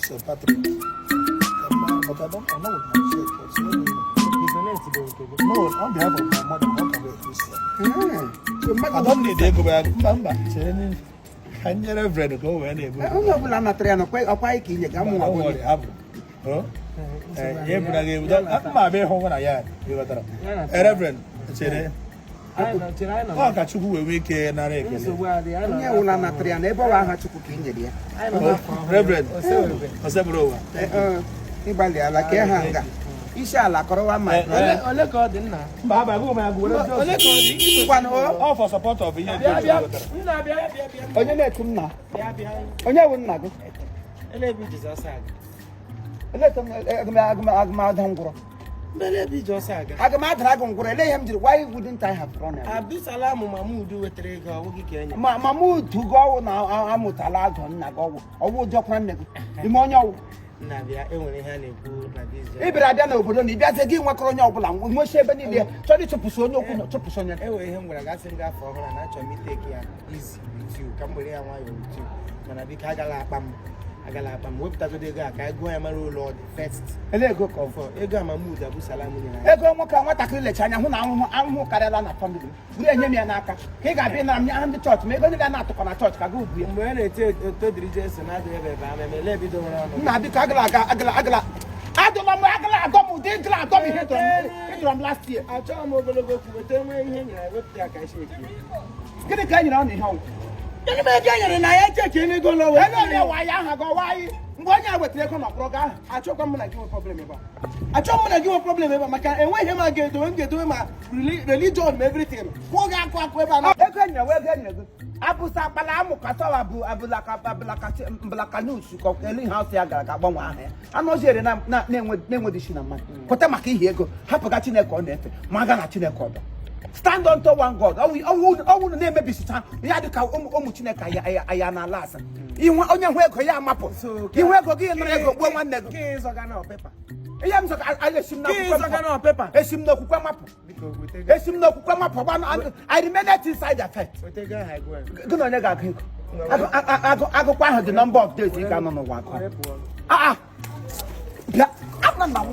St. Patrick. But I don't, I'm not with my check, but let me Donate bụ nke gị. No, on behalf of my mother, how can we Christian? So mmadụ I don't need ego, but mba mba, chere ka m nye Reverend ka o wee na-ebu. Onye ọbụla natara ya na ọkwa anyị ka inye ga mụ nwa Don't bụ worry, hapụ. Oh? Eh, ya ebuna gị ebu. Mma abịa ịhụ nwa na ya, ị ghọtara? Eh, Reverend, chere. Anyị nọ, chere, anyị nọ. Ọ ka Chukwu wee nwee ike nara ekele. Nsogbu adịghị, anyị nọ onye n'afọ ọbụla natara ya na ebe ọ bụ aha Chukwu ka i nyere ya. Anyị nọ n'afọ ọhụrụ. Reverend, Osebụrụwa. Osebụrụwa. Eh, eh, ịgbalịala ka ha nga isi ala kọrọwa ma Eh, eh. Ole ka ọ dị, nna? Mba, hapụ, agụụ m agụ, were Ole ka ọ dị? Ngwanụ, o. All for support of ihe Bịa, nke bịa. Chukwu wetara. Nna, bịa, bịa, bịa. Onye na-eku m nna? Bịa, bịa. Onye bụ nna gị? Ele ebe iji ọsọ aga? Ele etu m agụm ada ngwụrọ. Mba, ele ebe iji ọsọ aga? Aga m adara gị ngwụrọ. Ele ihe m jiri, why wouldn't I have run away? Abdusalam Mahmud wetara ego, ọ bụghị ka enye. Ma mụ dugo ọwụ na amụtala agụ nna gị ọwụ ọwụ ụjọkwara nne gị ime onye ọwụ. Nna, bịa, e nwere ihe a na-ekwu na this. Ị bịara abịa n'obodo na ịbịazie gị nwekọrọ onye ọbụla nwesi ebe niile chọrọ ịchụpụsị onye okwu, chụpụsị onye. E nwere ihe m gwara gị, asị m gị afọ ọhụrụ a na achọrọ m itake ya easy with you, ka m were ya nwayọọ with you, mana biko agala akpa m, agala akpa m. Wepụtagodo ego a ka anyị gụọ ya mara ụlọ ọ dị first. Ele ego ka ọ bụ? For ego a Mahmud Abdusalam nyere anyị. Ego nwoke a nwatakịrị lecha anya hụ na ahụhụ ahụhụ karịala na family m buru enye m ya n'aka ka ị ga-abịa ịnara m ya aha ndị chọọchị ma ego niile a na-atụkọ na chọọchị ka gị ubu ya. Mgbe a na-eti eto dịrị Jesu na-adịghị ebe ebe ama eme, ele ebido nwere ọnụ. Nna, biko, agala aga agala agala adụla m agala agọ m ụdị agala agọ m ihe ịdọrọ m last year. Achọghị m ogologo okwu. Weta nwee ihe nyere anyị, wepụta ya ka anyị cheki. Gịnị ka e nyere ọ na ihe ọnwụ? Gịnị ma ego e nyere na ya cheki n'ego ụlọ wee? Ego onye wa ya aha gị ọwa anyị mgbe onye a wetara ego n'ọkpọrọ gị aha. Achọkwa m na gị nwe problem ebe a. Achọghị m na gị nwe problem ebe a, maka enweghị ihe m a ga-edowe, m ga-edowe ma religion ma everything kwụọ gị akụ akụ ebe a na Ego enyere wee ego enyere gị abụsa akpala amụkatawa bụ abụlaka abụlaka mbulakanus ka elu ihe ọsọ ya gara ga gbanwe aha ya anụ ọzọ ere na-enweghị isi na mmadụ kweta maka ihe ego hapụga Chineke ọ na-efe ma aga na Chineke ọdọ stand unto one God. Ọwụ na-emebisicha ya dị ka ụmụ Chineke aya n'ala asa ihu onye hụ ego ya amapụ ihu ego gị nara ego gbuo nwanne gị. Ka ịzọga na pepa. Ihe m zọka esi m Ka n'okwukwe ịzọga mapụ. na pepa. Esi m n'okwukwe mapụ. Biko, weta ego. Esi m n'okwukwe mapụ gba. I remain inside the faith. Weta ego ahụ, ego ahụ. Gị na onye ga-agụ ego? Agụkwa ahụ dị number of days ị ga-anọ n'ụwa agụ. Were pụọ. Ah, ah. Bịa, abụna nna m.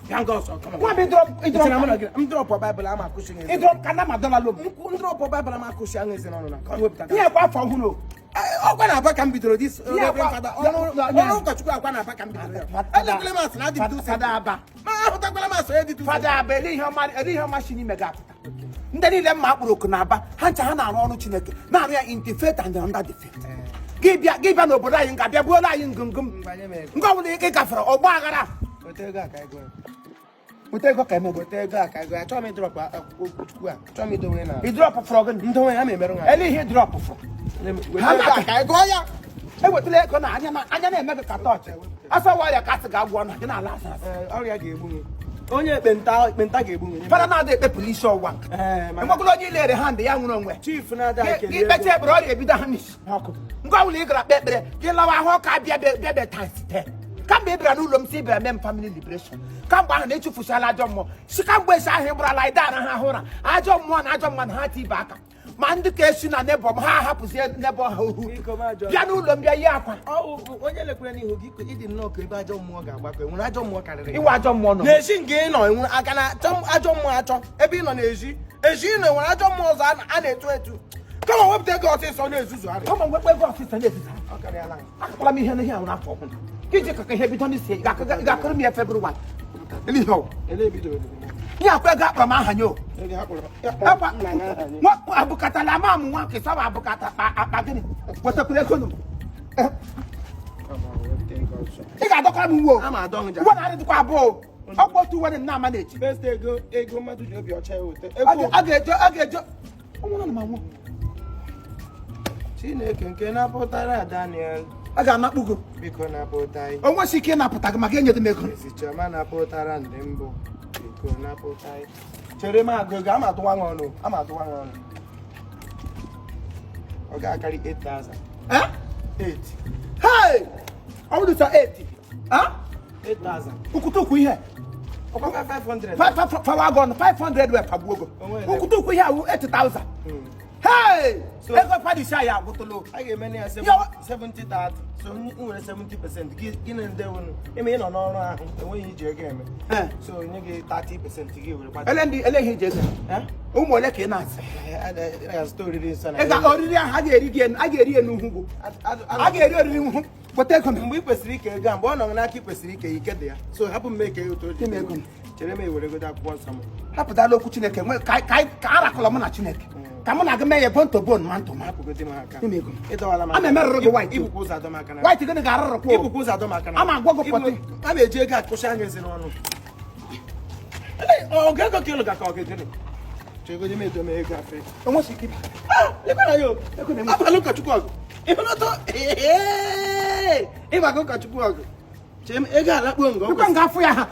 Bịa nga ọsọ, come on. Nwa m, ịdọrọ m Chere mụ na ịdọrọ m gị, m drop Baịbụl ama akụchi gị eze. Ịdọrọ m ka na ma dọla lob. M drop Baịbụl ama akụchi ahụ eze n'ọnụ na ka ọ wepụta. Ihe kwa afọ ọhụrụ o. Ọkwa na aba ka m bidoro this Ihe Reverend Father, ọrụ ụkọchukwu akwa na aba ka m bidoro ya. Elekwala m asị na adị m too Fada Aba. Ma ahụtakwala m asị onye dị too. Fada Aba, ele ihe ọma, ele ihe ọma si n'ime gị apụta. Ndị niile mma akpụrụ oku na Aba ha ncha ha na-arụ ọrụ Chineke, na-arụ ya in the faith and under the faith. Gị bịa n'obodo anyị nga bịa buola anyị ngụngụ m. Mgbe nye m ego. Nke ọbụla ị gafere ọgba aghara. Weta ego a ka ego ya. Weta ego ka emego. Weta ego a ka ego ya. Achọghị m ịdrop okwuchukwu a. Achọghị m idowe na. Ị drop fọrọ gịnị? Ndowe ya ma emerụ ha. Ele ihe drop fọrọ? Weta ego a ka ego ya. Ewetala ego na anya na-eme gị ka tọọchị asọ ọrịa ka asị ga-agwọ na gị na-ala asa asa. Ee, ọrịa ga-egbu m. Onye ekpenta ekpenta ga-egbu m. Fada na-ada ekpepụla isi ọwụwa nkịtị. Ee, mana enwekwala onye ilere ha ndị ya nwụrụ onwe. Chief na-ada ekele gị ego. kpecha ekpere, ọrịa ebido ha n'isi ọkụ. Nke ọbụla ị gara kpee ekpere gị lawa ahụ ọka bịa bịa bịa times 10. Kamgbe ị bịara n'ụlọ m si ị bịara mee m family liberation, kamgbe ahụ na-echufusiala ajọ mmụọ si kamgbe esi ahụ ịgbarala ide ara ha ahụ ụra ajọ mmụọ na ajọ mmadụ ha ti ibe aka ma ndị ka esi na neighbour m ha ahapụzie neighbour ha ohu Biko, m ajọ. bịa n'ụlọ m bịa yie akwa. Onye lekwere n'ihu gị, ịdị nnọọ ka ebe ajọ mmụọ ga-agbakọ. Enwere ajọ mmụọ karịrị gị? Iwe ajọ mmụọ nọ N'ezi nke ị nọ, enwere aka na ajọ mmụọ achọ ebe ị nọ n'ezi ezi ị nọ, enwere ajọ mmụọ ọzọ a na-etu etu kama wepụta ego ọsịsọ na-ezuzugharị. Kama nwekwa ego ọsịsọ na-ezisa. Ọ karịala. Akụkwala m ihe n'ihe ahụ n'afọ ọhụrụ ka iji kaka ihe bido n'isi ị ga-akụrụ m ya February 1 ihe ọwụ. Ele ebido. Ihe akwa ego akpọrọ m aha nye o. Ego akpọrọ Akwa nna ya aha nye. Nwa abụkatala ama m nwa nkịta abụkata akpa akpa gịnị wetakwara ego nụ. Kama wepụta ego ọsọ. Ị ga-adọkara m uwe o. Ama adọ nja. Uwe na-adịdịkwa abụọ o, ọkwa otu uwe dị m na-ama na-eji. First ego ego mmadụ ji obi ọcha eweta. A ga-eje a ga-eje ọnwụrụ na m anwụ. Chineke nke napụtara Daniel. A ga-anakpu gị. Biko napụta anyị. O nwesị ike ịnapụta gị maka enyedị m ego. Ezi Chioma napụtara ndị mbụ, biko napụta anyị. Chere m agụ ego, ama atụwa gị ọnụ, ama atụwa gị ọnụ. Ọ ga-akarị 8000. Eh? 8. Hey! Ọ bụrụ sọ 8. Ah? 8000. Ukwutukwu ihe. Ọkwa 500. Fawa agụ ọnụ 500 wee fagbuo ogo. Onwe ele. Ukwutukwu ihe awụ 8000. Hey! So- Ego parish anyị agwụtụla. A ga-eme na ya 70-30, so m nwere 70%, gị na ndị wụnụ ime ị nọ n'ọrụ ahụ enweghị iji ego eme. Eh. So nye gị 30%, gị were kwata. Ele ndị ele ihe iji ego? Ụmụ ole ka ị na-asị? Azụta oriri nsọ na Ị ga oriri ahụ a ga-eri gị, a ga-eri ya n'ugwu gụ. A ga-eri oriri ngwu. Weta ego m. Mgbe ị kwesịrị ike ego a, mgbe ọ nọ n'aka ị kwesịrị ike ike dị ya, so hapụ m eke ya otu o ji. Nye m ego m. Chere m eweregodo akwụkwọ nsọ m. Hapụtala okwu Chineke nwe ka arakọlọ mụ na Chineke. Ka mụ na gị mee ya bone to bone, man to man. Hapụgodo m aka. Nye m ego m. Ịdọwala m. A na-emerụrụ gị white. Ibukwa ụzọ adọ m aka na White gịnị ga-arụrụkwa o? Ibukwa ụzọ adọ m aka na Ama agwa gị pọtị. A na-eji ego akụcha anya ezi n'ọnụ. Ọgụ ego ka ịlụ ga ka ọ ga-egene. Chegodi m edo m ego afe. Enweghị ike ịba. Ah, lekwana ya o. Ego na-enwe. Abalị ụkọchukwu ọgụ. Ịhụnatọ ịbaga ụkọchukwu ọgụ. Chee m ego alakpuo nga ọ Bikwa kwesịrị. nga afụ ya ha.